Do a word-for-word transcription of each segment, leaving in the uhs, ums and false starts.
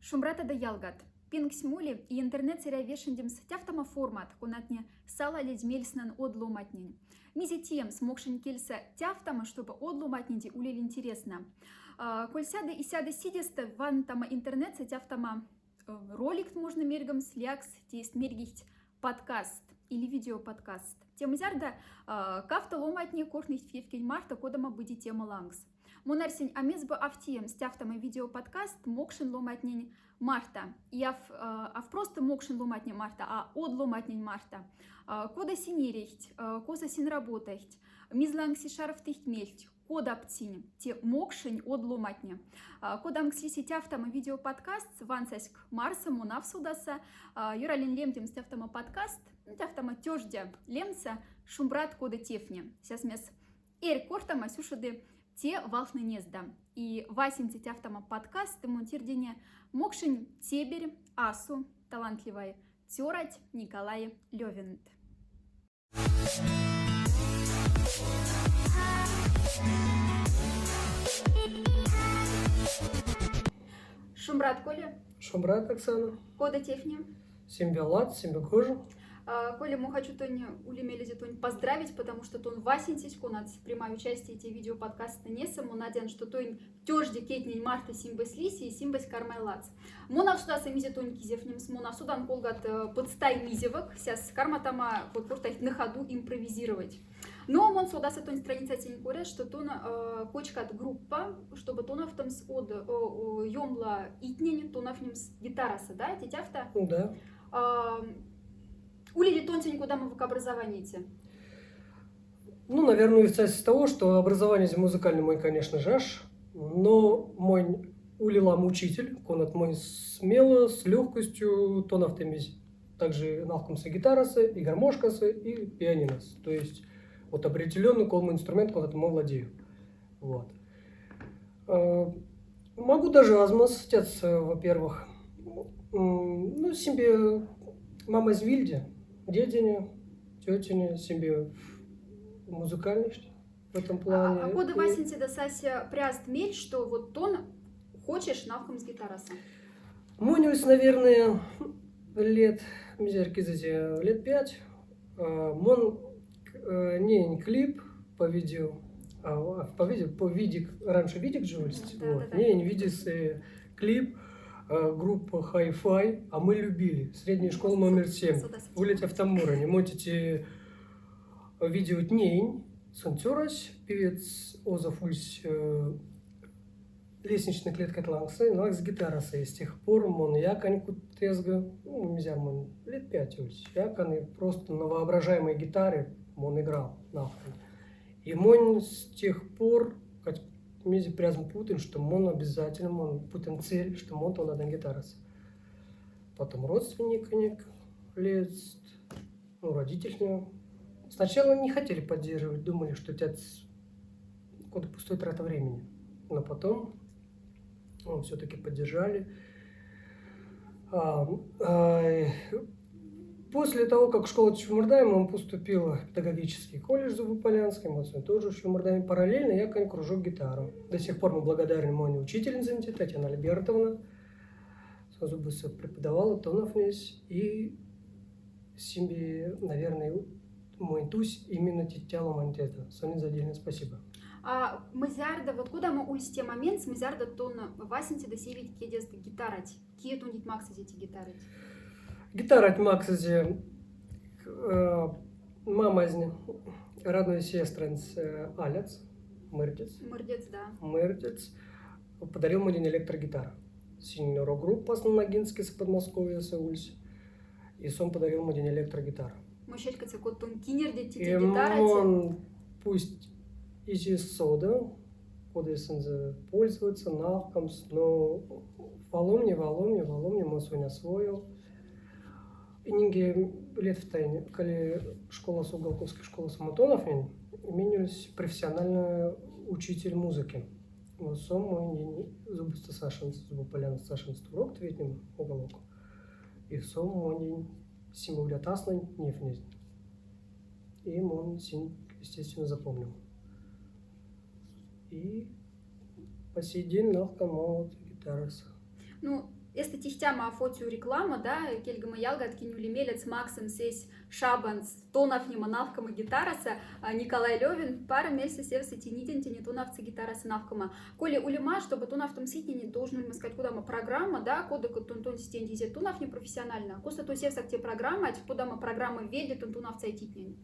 Шумбрата да ялгат! Пингсь моли, и интернет сэрявешендемс тяфтама формат, конатне сала ледзмельснан од ломатнень. Мизе тиемс мокшень кельса тяфтама, чтобы од ломатнеди улель интересна. Коль сяда и сяда сидеста вантама интернетса тяфтама роликт, можно мергомс, лякс тиест мергихть подкаст или видеоподкаст. Тем зярда кафта ломатне кортнихть февкень марта кодамо быди тема лангс. Мон арсинь, а мезбо афтиемс тяфтама видеоподкаст мокшень ломатнень марта. И аф, аф просто мокшень ломатне марта, а од ломатнень марта. Кода синь эрихть, косо синь работахть, мизлангси шарфтыхть мельть, кода птинь те мокшень од ломатне. Кода мкслиси тяфтама видеоподкаст, вансаськ марса мон афсудаса. Юралин лемдемс тяфтама подкаст, тяфтама тёждя лемса. Шумбрат, кода тефне. Сясмес эр кортама сюшеды те валхны незда. И васенце тяфтама подкаст мон тирдине мокшень теберь асу талантливай цёрать Николай Лёвинт. Шумбрат, Коля. Шумбрат, Оксана. Кода тефне? Симбе лад, симбе гожа. Коля, мон хочу тонь улемелезе тонь поздравить, потому что тон васенцесь, конат примай участие те видеоподкастнесса. Мон надеян, что тонь тёждя кетнень марта симбес лиси и симбес кармай ладс. Мон афсудаса, мизе тонь кизефнемс, мон афсудан, колгат подстаи мизевок, сяс карматама кортайть на ходу импровизировать. Но мон содаса тонь страницатень коряс, что тон кочкат группа, чтобы тонафтомс од ёмла итнень тонафнемс гитараса, да, те тяфта? Да. Уледи тонсень кодамовок образование те? Ну, наверное, и вцась из того, что образование музыкальное мой, конечно, жаш, но мой улилам учитель, конат мой смело, с лёгкостью тонафтомизь также налкомса гитараса, и гармошкаса, и пианинос. То есть вот определённый колмы инструмент, конат мой владею. Вот. Могу даже азмос тяц, во-первых. Ну, симбе мамась вильди, дядине, тётине, симбе музыкальность в этом плане. А кода васенцеда сась пряст мель, что вот тон хочешь налкомс гитараса? Монь ульсь, наверное, лет, мизер кизэзе, лет пять. Мон нень клип по видео, а, по видео, по видик, раньше видик же ульсь. Да, вот. Да, да. Нень видис клип группы Hi-Fi, а мы любили. Средняя школа номер семь. Улеть автомора, не мотите видео нень, сон цёрась, певец Озов ульсь лестничной клеткат лангса, лангс гитараса. И с тех пор мон якань кутезга, ну, мизяр мон, лет пять ульсь, якань просто на воображаемой гитаре мон играл, нахуй. И мон с тех пор, как мизе прязм путын, что мон обязательно, мон путын цель, что мон тонадан гитарас. Потом родственникнек лезт, ну, родители сначала не хотели поддерживать, думали, что тяц какой-то пустой трата времени. Но потом, ну, всё-таки поддержали. А, а, после того, как школа Чумурдаем, он поступил в педагогический колледж Зубополянский, вот он тоже в Чумурдаем. Параллельно я, конечно, кружок гитары. До сих пор мы благодарны моей учительнице Татьяна Альбертовна. Зубы преподавала, тонафнесь и симбе, наверное, мой тусь именно тетя Ломантета. Сонин за отдельное спасибо. А мызярда, вот кодамо ульсь те момент, мызярда тон васенцеда севить кедест гитарать? Кие тоньдить максызе те гитарать? Гитарать максызе, э, мамазнь, родной сестрынц, э, аляц, мырдец. Мырдец, да. Мырдец. Подарил мне электрогитара. Синь рок-группа с Ногинского, с Подмосковья, с улицы. И сон подарил мне электрогитара. Мощелька, це код тон кинерде тите гитара те? Пусть изи сода, кода сынзе пользоваться, налкомс, но валом не, валом не, валом не, мон свой освоил. И нинге лет в тайне, коли школа, Суголковский школа самотонов, менялась профессиональный учитель музыки. Вот сон монь нень Зубоста Сашинц, Зубополяна Сашинц урок тветнем уголок. И сон монь нень симулятаснонь нефнезь. И мон синь, естественно, запомнил. И по сей день налкан мон вот гитарас. Ну, Эста тихтяма афоцю реклама, да, кельгома ялгат, кин улемелец максым сэсь шабанц тонафнема, налкома гитараса, а, Николай Лёвин, пара мельса севса тиниден тени тонафца гитараса налкома. Коли улема, чтобы тонафтом сытнени, должен улема скать кодама программа, да, кода ка тон тон ситен дизе тонафне профессионально. Коса то севсак те программа, ать кодама программа веде тон тонафца айтитнени.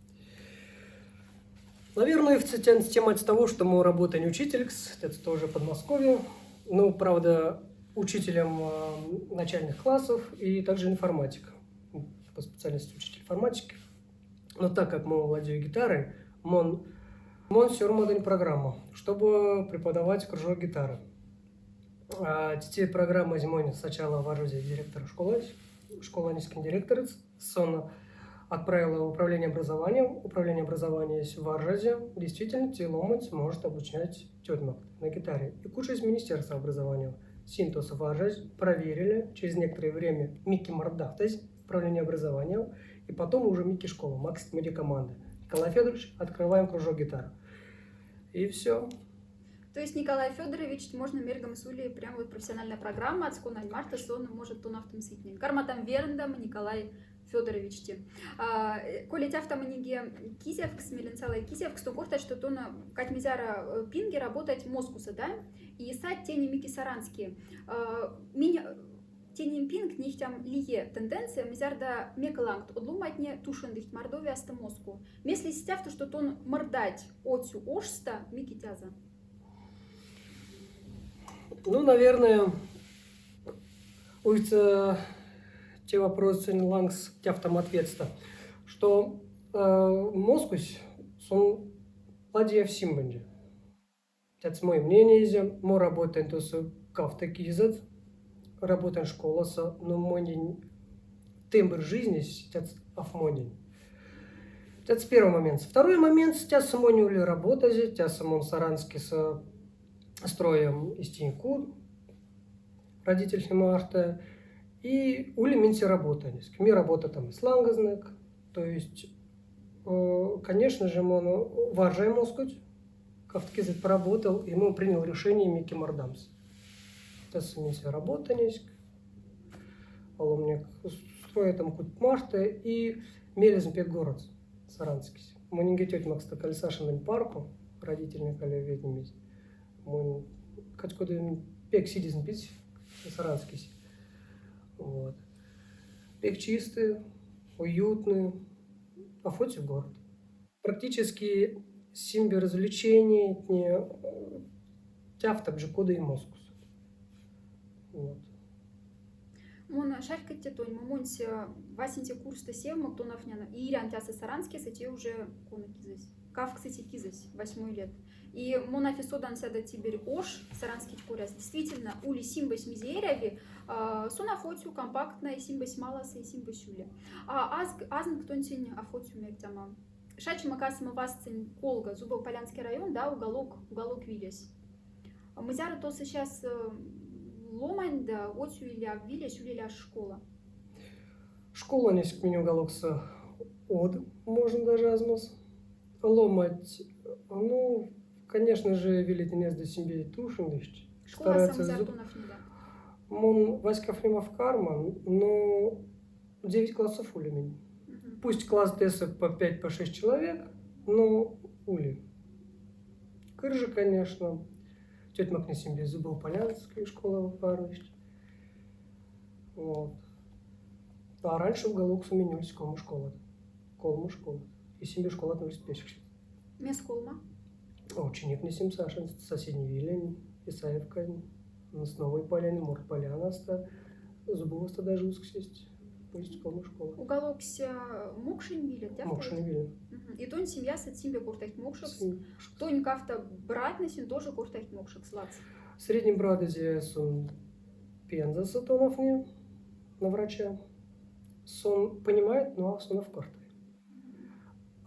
Наверное, в ц-, тем, тем от того, что мы работаем учителькс, это тоже Подмосковье. Ну, правда, учителем э, начальных классов и также информатика. По специальности учитель информатики. Но так как мон владею гитарой, мон, мон сёр моден программу, чтобы преподавать кружок гитары. А, те программазь мон сначала варжазь директор школы, школа нискин директорец, сон отправила в управление образования, управление образования варжазь, действительно, те ломать может обучать тётьмак на гитаре. И куча из министерства образования. Синтос варжазь, проверили, через некоторое время мики мордахтазь, управление образования, и потом уже мики школа, максит медиа команда. Николай Федорович, открываем кружок гитары. И все. То есть Николай Федорович, можно мергом сули, прям вот профессиональная программа, отсконань марта сон может тонафтом сытнени. Карма там верндам Николай Федоровичти. А, э, коли тяфтама ниге кизевкс, меленсалай кизевкс, то корта, что тон катмизяра э, пинге работать Москуса, да? И сать тени мики Саранский. А, минь тени пинг нихтям лие тенденция, мизярда мекалангт одлуматне тушендыхть Мордовияста Моску. Месли стяфту, что тон мордать оцю ошста мики тяза. Ну, наверное, уйца те вопросы лангс тяфтам ответста, что э, Москусь сон ладья в Симбанде. Тяц мой мнение изе, мо работаен тосо кафта кизат, работаен школаса, но монень тембр жизни тяц афмонень. Тяц первый момент. Второй момент, тяса монь ули работазе, тяса мон Саранскиса строем истинку, родитель марта, и ули минси работа ниск. Ми работа там ислангазнык, то есть, э, конечно же, мон варжай Москуть, кафткизет поработал, и мон принял решение мики мордамс. Тяса минси работа ниск. Алом мне строят там кут марта и мелезм пек город Саранскись. Монинге тётьмакста каль Сашинлань парку, родительный каль ведьмись. Мон качкодым пек сидизм пить Саранскись. Вот. Пек чистый, уютный, афоци город. Практически симби развлечений не тяфтаб же кода и Москус. Вот. Мон шарькодтя тонь, мо монсь васенце курста севмок тонафнена, и ирян тяса Саранскиса, те уже кона кизась. Кафксыци кизась, восьмой лет. И мон афи содан сяда тиберь ош Саранскить коряс. Действительно, ули симбась мизе эряви, а, сон афоцю компактная, симбась маласа и симбась ули. А азг-, азн ктонцень афоцю мертяма. Шачма касма васцень колга, Зубово-Полянский район, да, уголок, уголок вилес. Мзяра то сейчас ломань да, оцю иля вилес, ули иля школа. Школа неск минь уголокса од, можно даже азмос. Ломать, ну, конечно же, велетинезда симбей тушендыхть. Школа самзар тонафнида. Мон васькафнема в карман, но девять классов ули минь. Пусть класс теса по пять, по шесть человек, но ули. Кыржи, конечно. Тётьмакне симбе Зубово-Полянскую школу варнысьть. Вот. А раньше уголокса минь ульсь колма школат. Колма школат. И симбе школат ульсь пешкши. Мес колма? Ученикне сим Сашин соседний вилень, Исаевкань, с Новой Поляны, Морт Полянаста, Зубовоста даже усксесть. Пусть колма школа. Уголокся мокшень виле, да? Мокшень виле. И тонь семьяса симбе кортахть мокшекс. Тонь кафта братнесень тоже кортахть мокшекс, лац. Средний брат изе сон Пензаса тонафне на врача. Сон понимает, но сон аф кортай.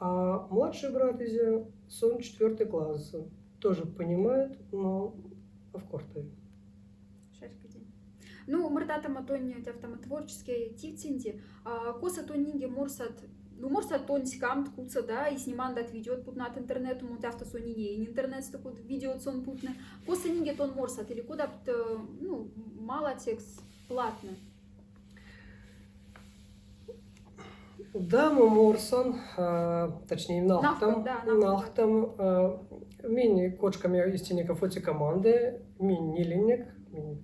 А младший брат изе сон четвёртый класс, тоже понимает, но аф кортай. Шарькодинь. Ну, мырдатама тонь, тяфтама творческий тивтинди. А, коса тонь нинге морсат, ну, морсат тонь сикамт куца, да, и снимандат видеот путнат интернету, мон тяфта сон нинге, и интернетста куд видеот сон путны. Коса нинге тон морсат, или кудапт, ну, мала текст. платно? Да, мы морсом, а, точнее, нахтом, нахтом, да, нахтом. Нахтом, а, мине кочкам истинника фоти команды, мине ниленек, мине.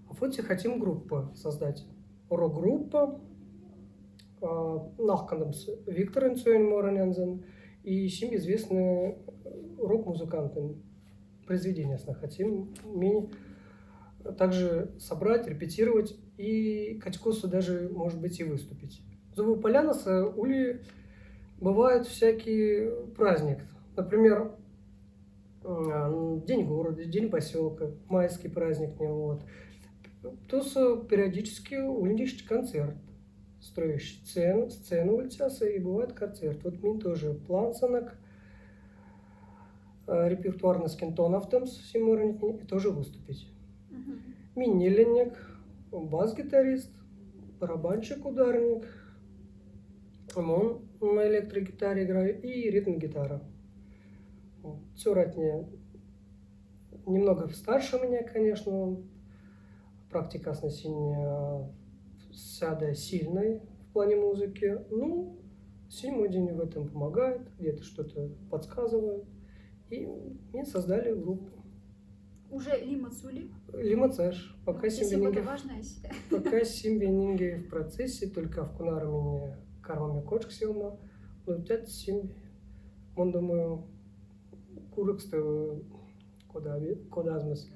А фоти хотим группу создать. Рок-группа, а, нахкандамс Викторэн сёйин моронянзан, и сим известный рок-музыкантэн произведения сна хотим мине также собрать, репетировать и качкоса даже, может быть, и выступить. Зубы Поляна, э, ули бывают всякие праздник. Например, м, День города, День поселка, майский праздник, не, вот. То есть, э, периодически ульнишь концерт, строишь сцен-, сцену ульцяса, и бывает концерт. Вот мин тоже план санак, э, репертуарный скинтоновтом с Симорникин и тоже выступить. Мгм. Мин ниленек, бас-гитарист, барабанщик-ударник, мон на электрогитаре играю и ритм-гитара. Вот. Сёратне немного старше меня, конечно, он практикасна синь, э, сяда сильный в плане музыки. Ну, синь мой день в этом помогает, где-то что-то подсказывает. И мы создали группу. Уже лимац ули? Лимац аш. Пока сим бен инге. Пока сим бен инге в процессе, только в кунар мине кармаме кочксёма. Ну, тяд сим, мон думаю, куроксто, э, кода, кода азмас.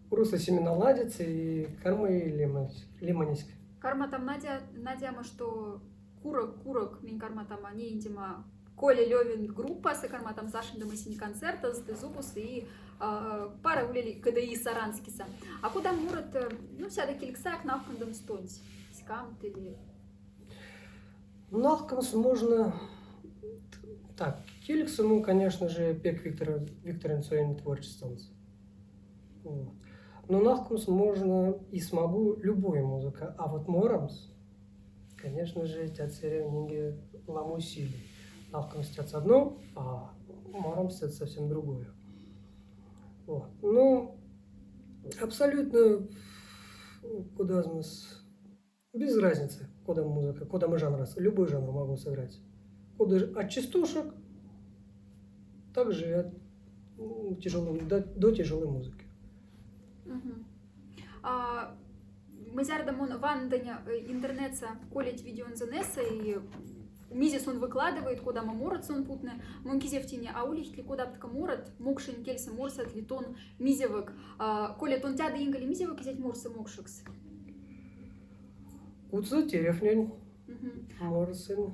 Урусо симе наладится, и карма и лиманиськ-, лиманиськ. Карматам надя-, надяма, что курок, курок, минь карматама, не индема Коля Лёвин группаса, карматам сашендама синь концертас, ды зубус, и, а, пара улели, когда и Саранскиса. А кода морот, э, ну, сяда кильксак нахкандамс тонсь, скам или Нахкамс можно, так, кильксому, конечно же, пек Виктор, Викторэн сёйин творчествомс. Вот. Но нахкамс можно и смогу любую музыку, а вот морамс, конечно же, тяд сэрен инге ламо усилий. Нахкамс тяд одно, а морамс тяд совсем другое. Вот. Ну, абсолютно, кода азмас, без разницы, кода музыка, кода мы жанрас, любой жанр могу сыграть. Кода от частушек, также и от, м, тяжелой, до, до тяжелой музыки. Мгм. А, мзярда мон вандыня, э, интернетса колледж видеонзэнеса и мизе сон выкладывает, кода ма морот сон путны, мон кизефтыни, а улихть ли кодат ка морот, мокшень кельса морсат ли тон мизевок. А, Коля, тон тяда инга ли мизевок изять морса мокшекс? Куца терефнень. Мгм. Морсын.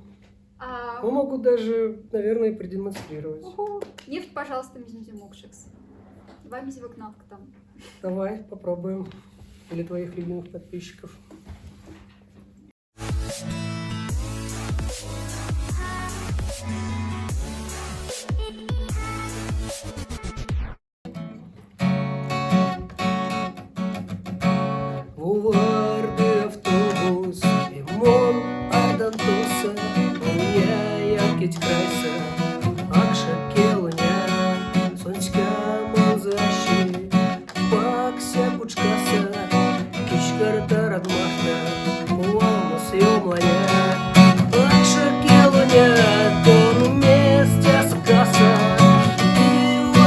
А, ну, могу даже, наверное, продемонстрировать. Уху. Нефть, пожалуйста, мизинзе мокшекс. Ва мизевок нахкатам. Давай, попробуем. Для твоих любимых подписчиков. Вуварды автобус, и мон ардан туса, луня якить крайса, акша келуня, сонська манзаси, пакся пучкаса, кишкар тарад марта, валмас ёмланя. Акша келуня, тон местяс каса, и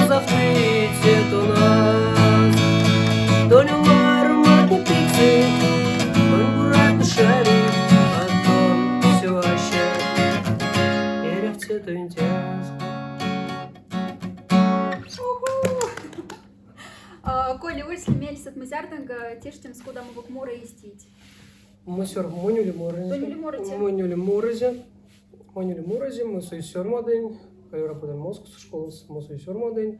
озавтыця тонас. Тонь варматни пиксик, тонь буратни шарик, а тон всё аще эряфтса тонь тяс. Уху! А, Коля, улись ли мяльсат мзярданга, теште мзкода мувок мора истить? Мусор, монь ули морызе. Тонь ули морызе? Монь ули морызе. Монь ули морызе, мусой сёрмадынь, кой работал Москвас школас, мусой сёрмадынь.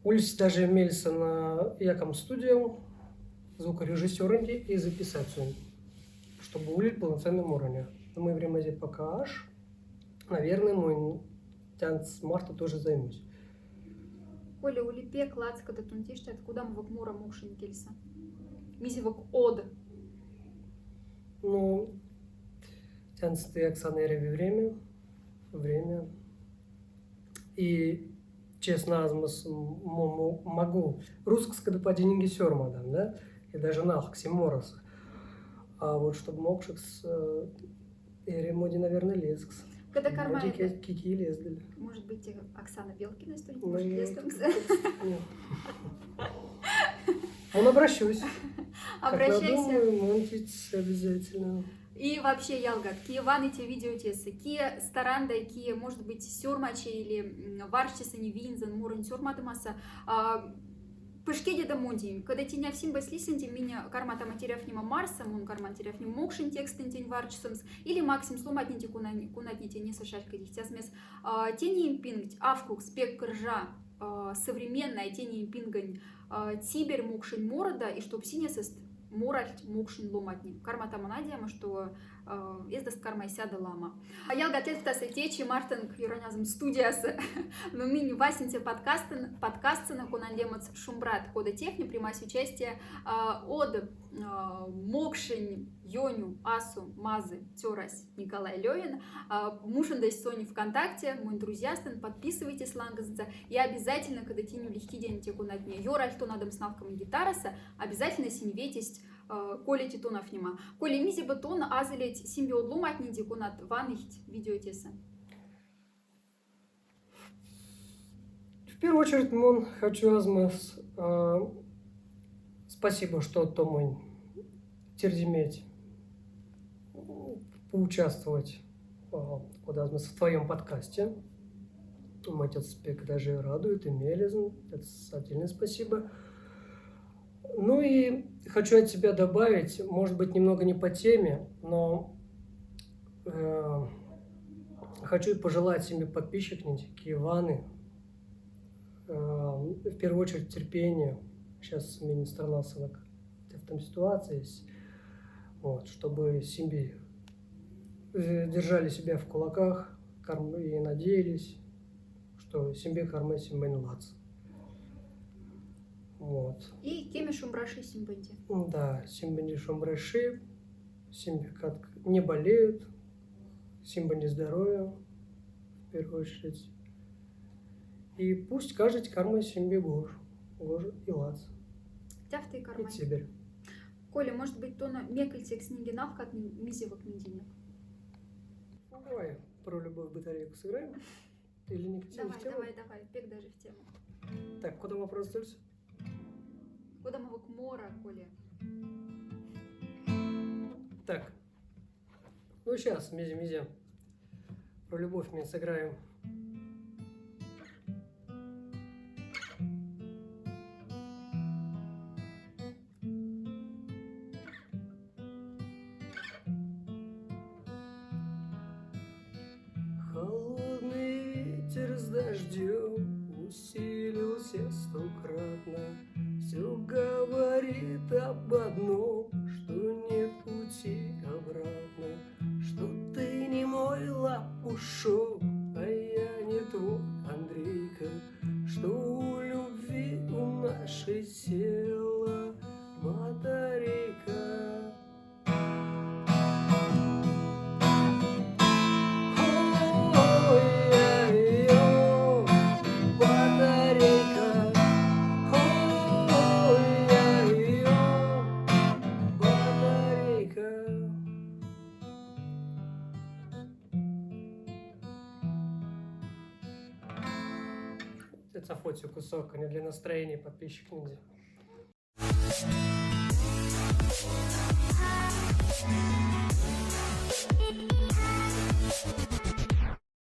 Улись даже мяльса на якам студия, звукорежиссёрынди и записаться, чтобы улить полноценный морыня. Но мой времязе пока аш, наверное, мой тянц марта тоже займусь. Коля, ули пек ладско да тунтишта, откуда мувок мора мокшень кельса? Мизевок од. Ну, тянц ты аксанере время, время. И честно, азмас м-, м-, могу. Русскскода падининге сёрмадан, да? И даже нахкси мораса. А вот чтоб мокшикс, э, эри моди, наверное, лезкс. Когда карма моди это ки-, кики лездыли. Может быть, э, Оксана Белкина что-нибудь, ну, может, и лезть там? Ну, обращусь. Обращайся. Как надумаю, мон теть обязательно. И вообще, ялгат, кие ваныте видеотеса, кие старанда, кие, может быть, сёрмаче или, м, варчеса не винзан, морын сёрмадымаса, а, пышкеде да моди. Когда тень ав симбас лисынди, минь карма та материал нема марса, мон карма материал нема мокшень текстын тень варчесомс, или максим сломатнинди кунатни тени сашаль кадихтязмес. А, тени импингть, авкукс, пек кыржа, а, современная тени импингань, а, цибер мокшень морода, и чтоб синесост моральть мокшень ломатни. Карма таманадяма, что, а, эздост кармай сяда лама. А ялгат леткаса течи мартынк юронязм студияса. Но минь васенце подкастын, подкастсына, конан лемоц «Шумбрат», кода техни примась участие, а, од, а, мокшень ёню асу мазы тёрась Николай Лёвин. А, мушендась сони ВКонтакте, мон друзьястын, подписывайтесь лангозынца. И обязательно, когда теню лихкиден те кунатне ёральтон адом сналкам гитараса, обязательно синь ветесть, а, Коля Титонов нема. Коля, мизе бы тон азылеть симбе од ломатнинди, конат ваныхть видеотеса? В первую очередь, мон хочу азмас, а, спасибо, что то монь тердимедь, м, поучаствовать, а, кодазмас в твоём подкасте. Мон тя спек даже радует и мелезн. Это с-, отдельное спасибо. Ну и хочу от себя добавить, может быть, немного не по теме, но, э, хочу пожелать себе подписчикам, кие ваны, э, в первую очередь терпения. Сейчас мини страна сынок в этом ситуации есть. Вот, чтобы симби, э, держали себя в кулаках, карм-, и надеялись, что симби кармай симбань лац. Вот. И кеме шумбраши симбанди. М, да, симбанди шумбраши, симби кат-, не болеют, симбанди здоровья, в первую очередь. И пусть каждый кармай симби гож, гож и лац. Тяфты кармай. И цибер. Коля, может быть, тон меколь текст нинге нал, как ми-, мизевок миндинек? Ну, давай про любовь батарейку сыграем. Или не к теме, давай, в тему? Давай, давай, пек даже в тему. Так, куда вопрос дальше? Куда мы к мора, Коля? Так. Ну, сейчас, мизе, мизе. Про любовь мы сыграем. Холодный ветер с дождём усилился стократно. Всё говорит об одном, что нет пути обратно, что ты не мой лопушок, а я не твой Андрейка, что у любви у нашей села батарейка. Ой-ой-ой, батарейка, ой-ой-ой, батарейка. Сеть афоти кусок, а не для настроения, подписчик ниндзя.